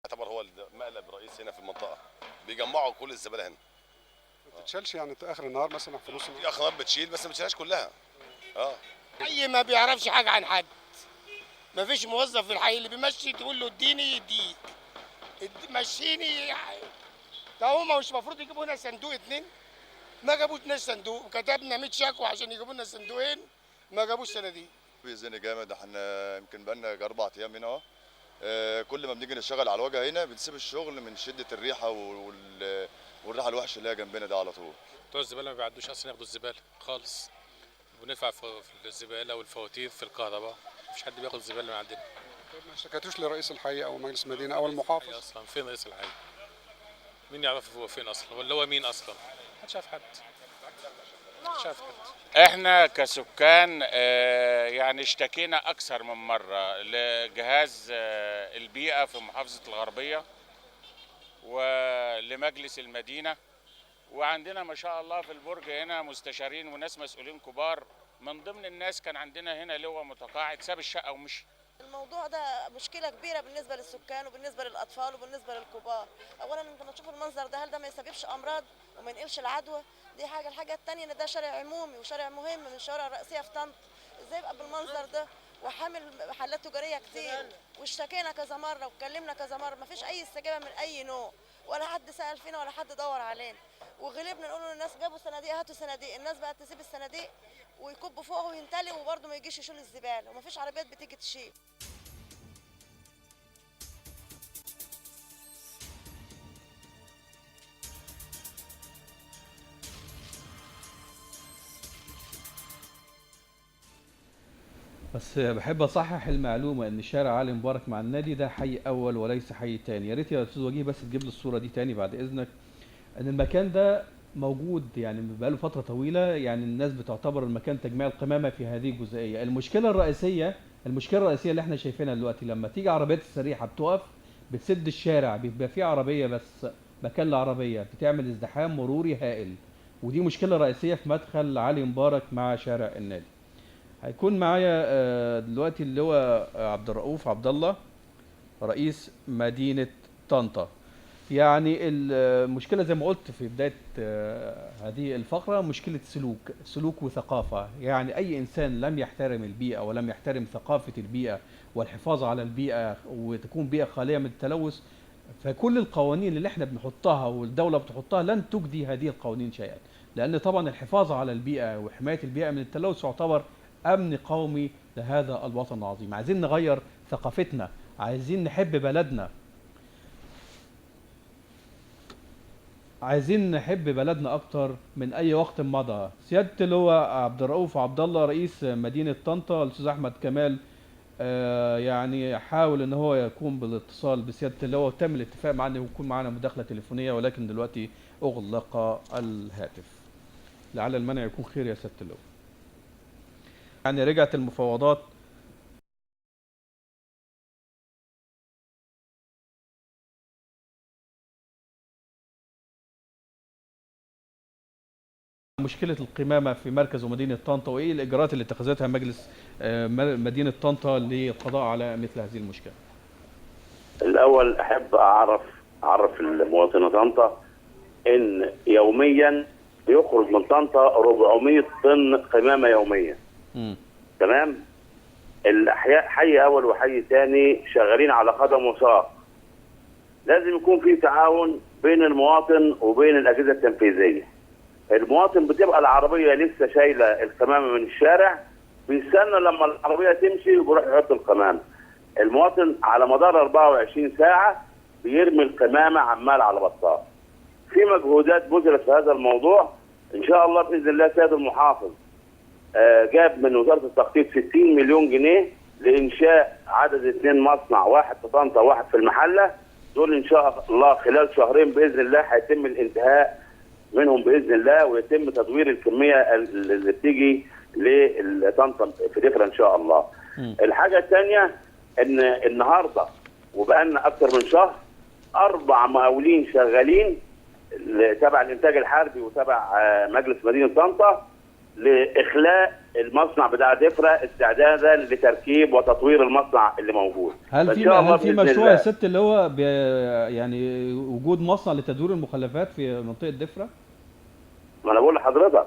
يعتبر هو المقلب الرئيسي هنا في المنطقة، بيجمعوا كل الزبالة هنا. ما بتتشالش يعني اخر النهار مثلا في نص النهار؟ في اخر النهار بتشيل، بس ما بتشيلهاش كلها. حي ما بيعرفش حاجة عن حد، ما فيش موظف في الحي اللي بيمشي تقول له اديني يديك، مشيني. ده هما مش المفروض يجيبوا لنا صندوق 2؟ ما جابوش لنا صندوق، وكتبنا 100 شكوى عشان يجيبوا لنا صندوقين، ما جابوش صناديق. بيزن جامد، احنا يمكن بقالنا 4 ايام هنا اهو. كل ما بنيجي نشتغل على الواجهة هنا بنسيب الشغل من شده الريحة والريحه الوحشة اللي هي جنبنا ده على طول. بتوع الزبالة ما بيعدوش اصلا ياخدوا الزبالة خالص، بندفع في الزبالة والفواتير في الكهرباء، مفيش حد بياخد الزبالة من عندنا. طيب ما اشتكيتوش لرئيس الحي او مجلس المدينة او المحافظ؟ اصلا فين رئيس الحي؟ مين يعرف هو فين اصلا؟ ولا هو مين اصلا؟ محدش عارف حد. محدش عارف حد. احنا كسكان يعني اشتكينا اكثر من مرة لجهاز البيئة في محافظة الغربية ولمجلس المدينة، وعندنا ما شاء الله في البرج هنا مستشارين وناس مسؤولين كبار. من ضمن الناس كان عندنا هنا لواء متقاعد ساب الشقة ومشي. الموضوع ده مشكلة كبيرة بالنسبة للسكان وبالنسبة للأطفال وبالنسبة للكبار. أولا أنت لما تشوف المنظر ده، هل ده ما يسببش أمراض وما ينقلش العدوى؟ دي حاجة. الحاجة الثانية إن ده شارع عمومي وشارع مهم من الشوارع الرئيسية في طنطا، إزاي يبقى بالمنظر ده وحامل محلات تجارية كتير؟ واشتكينا كذا مرة واتكلمنا كذا مرة، ما فيش أي استجابة من أي نوع، ولا حد سأل فينا ولا حد دور علينا. وغلبنا نقول للناس جابوا صناديق، هاتوا صناديق، الناس بقت تسيب الصناديق ويكبوا فوقه وينتلي، وبرضه ما يجيش يشيل الزبالة، ومفيش عربيات بتيجي تشيل. بس بحب اصحح المعلومة ان شارع علي مبارك مع النادي ده حي اول وليس حي تاني. يا ريت يا استاذ وجيه بس تجيب لي الصورة دي تاني بعد اذنك. ان المكان ده موجود يعني بقاله فترة طويلة، يعني الناس بتعتبر المكان تجميع القمامة في هذه الجزئية. المشكلة الرئيسية اللي احنا شايفينها دلوقتي، لما تيجي عربيات السريحه بتقف بتسد الشارع، بيبقى في عربية بس مكان العربية، بتعمل ازدحام مروري هائل، ودي مشكلة رئيسية في مدخل علي مبارك مع شارع النادي. هيكون معايا دلوقتي اللي هو عبد الرؤوف عبد الله رئيس مدينة طنطا. يعني المشكلة زي ما قلت في بداية هذه الفقرة مشكلة سلوك وثقافة. يعني أي إنسان لم يحترم البيئة ولم يحترم ثقافة البيئة والحفاظ على البيئة وتكون بيئة خالية من التلوث، فكل القوانين اللي احنا بنحطها والدولة بتحطها لن تجدي هذه القوانين شيئا، لأن طبعا الحفاظ على البيئة وحماية البيئة من التلوث يعتبر أمن قومي لهذا الوطن العظيم. عايزين نغير ثقافتنا، عايزين نحب بلدنا، عايزين نحب بلدنا أكتر من أي وقت مضى. سيادة اللواء عبد الرؤوف عبد الله رئيس مدينة طنطا، الأستاذ أحمد كمال يعني حاول إن هو يقوم بالاتصال بسيادة اللواء وتم الاتفاق معاه إنه يكون معنا مداخلة تليفونية، ولكن دلوقتي أغلق الهاتف. لعل المنع يكون خير يا سيادة اللواء. يعني رجعت المفاوضات مشكلة القمامة في مركز ومدينة طنطا، وإيه الإجراءات اللي اتخذتها مجلس مدينة طنطا للقضاء على مثل هذه المشكلة؟ الأول أحب أعرف المواطنة طنطا إن يوميا بيخرج من طنطا 400 طن قمامة يوميا. تمام؟ الأحياء حي أول وحي ثاني شغالين على قدم وساق. لازم يكون في تعاون بين المواطن وبين الأجهزة التنفيذية. المواطن بتبقى العربية لسه شايلة القمامة من الشارع، بيستنى لما العربية تمشي وبيروح يحط القمامة. المواطن على مدار 24 ساعة بيرمي القمامة عمال على بطال. في مجهودات بذلت في هذا الموضوع، إن شاء الله بإذن الله سيد المحافظ جاب من وزارة التخطيط 60 مليون جنيه لإنشاء عدد 2 مصنع، واحد في طنطا وواحد في المحلة. دول إن شاء الله خلال شهرين بإذن الله هيتم الانتهاء منهم باذن الله، ويتم تدوير الكمية اللي بتيجي لطنطا في دخله ان شاء الله. الحاجة الثانية ان النهارده وبقالنا اكثر من شهر 4 مقاولين شغالين تبع الانتاج الحربي وتبع مجلس مدينة طنطا، لاخلاء المصنع بتاع دفرة استعدادا لتركيب وتطوير المصنع اللي موجود. هل في مشروع يا ست اللي هو يعني وجود مصنع لتدوير المخلفات في منطقة دفرة؟ ما انا بقول لحضرتك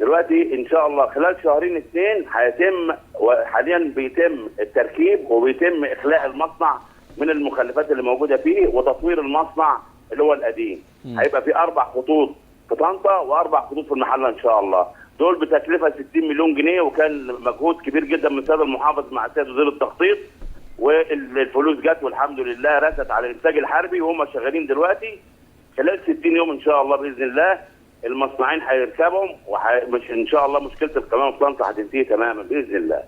دلوقتي ان شاء الله خلال شهرين 2 هيتم، وحاليا بيتم التركيب وبيتم اخلاء المصنع من المخلفات اللي موجودة فيه وتطوير المصنع اللي هو القديم. هيبقى في 4 خطوط في طنطا و4 خطوط في المحلة ان شاء الله، دول بتكلفه 60 مليون جنيه، وكان مجهود كبير جدا من السيد المحافظ مع السيد وزير التخطيط، والفلوس جت والحمد لله رست على الانتاج الحربي وهم شغالين دلوقتي. خلال 60 يوم ان شاء الله باذن الله المصنعين هيركبهم، ومش ان شاء الله مشكلة القمامة في طنطا هتنتهي تماما باذن الله.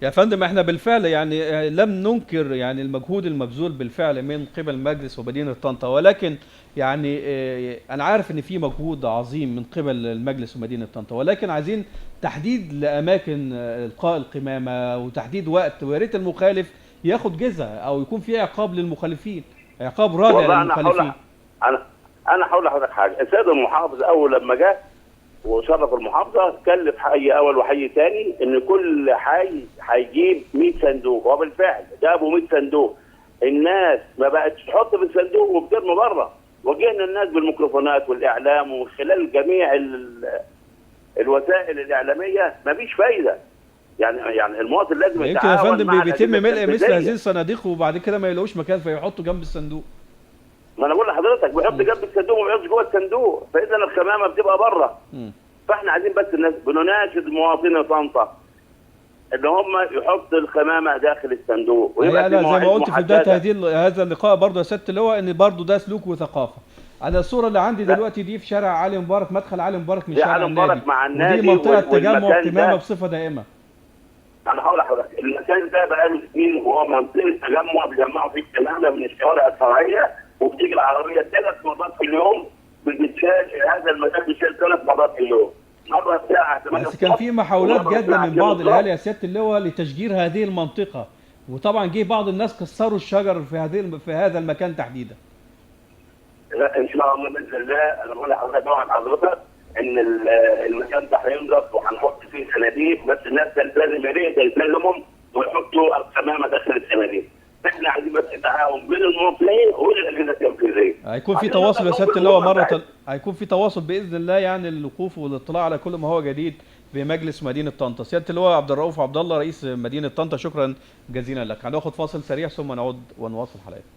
يا فندم احنا بالفعل يعني لم ننكر يعني المجهود المبذول بالفعل من قبل مجلس ومدينة طنطا، ولكن يعني انا عارف ان في مجهود عظيم من قبل المجلس ومدينة طنطا، ولكن عايزين تحديد لاماكن القاء القمامة وتحديد وقت، ويا ريت المخالف ياخد جزء او يكون في عقاب للمخالفين، عقاب رادع للمخالفين. انا هقول لحضرتك حاجة، السيد المحافظ اول لما جه وشرف المحافظة كلف حي اول وحي ثاني ان كل حي هيجيب 100 صندوق، وبالفعل جابوا 100 صندوق. الناس ما بقتش تحط في الصندوق وبترمي بره. وجهنا الناس بالميكروفونات والاعلام وخلال جميع الوسائل الاعلامية، ما فيش فايده. يعني المواطن لازم يتعاون. يمكن يا فندم بيتم ملء مثل هذه الصناديق وبعد كده ما يلاقوش مكان فيحطوا جنب الصندوق. ما انا بقول لحضرتك بيحط جنب الصندوق وما بيحطش جوه الصندوق، فاذا القمامة بتبقى بره. فاحنا عايزين بس الناس، بنناشد مواطني طنطا ان هم يحطوا القمامة داخل الصندوق. ويبقى زي ما قلت في بداية هذا اللقاء برضه يا سيادة اللواء ان برضه ده سلوك وثقافة. انا الصورة اللي عندي دلوقتي دي في شارع علي مبارك، مدخل علي مبارك من شارع النادي، مع النادي، ودي منطقة تجمع قمامه بصفة دائمة. انا هقول لحضرتك المكان ده بقاله سنين وهو منطقة تجمع بيجمعوا فيه القمامة من الشوارع الفرعية، وبتيجي العربية 3 مرات في اليوم بتشال هذا المكان، بيشال 3 مرات في اليوم، مرة الساعة 8. بس كان في محاولات جاده من بعض الاهالي يا سيادة اللواء لتشجير هذه المنطقة، وطبعا جه بعض الناس كسروا الشجر في هذا المكان تحديدا. لا ان شاء الله باذن الله، انا بقول لحضرتك بوعد حضرتك ان المكان ده هينضف وهنحط فيه صناديق، بس الناس تلتزم، يا ريت يلتزموا ويحطوا القمامة داخل الصناديق. احنا عايزين بس تعاون بين المواطنين والاجهزة التنفيذية. هيكون في تواصل يا سيادة اللواء مرة، هيكون في تواصل باذن الله، يعني للوقوف والاطلاع على كل ما هو جديد في مجلس مدينة طنطا. سيادة اللواء عبد الرؤوف عبد الله رئيس مدينة طنطا، شكرا جزيلا لك. هناخد فاصل سريع ثم نعود ونواصل حلقتنا.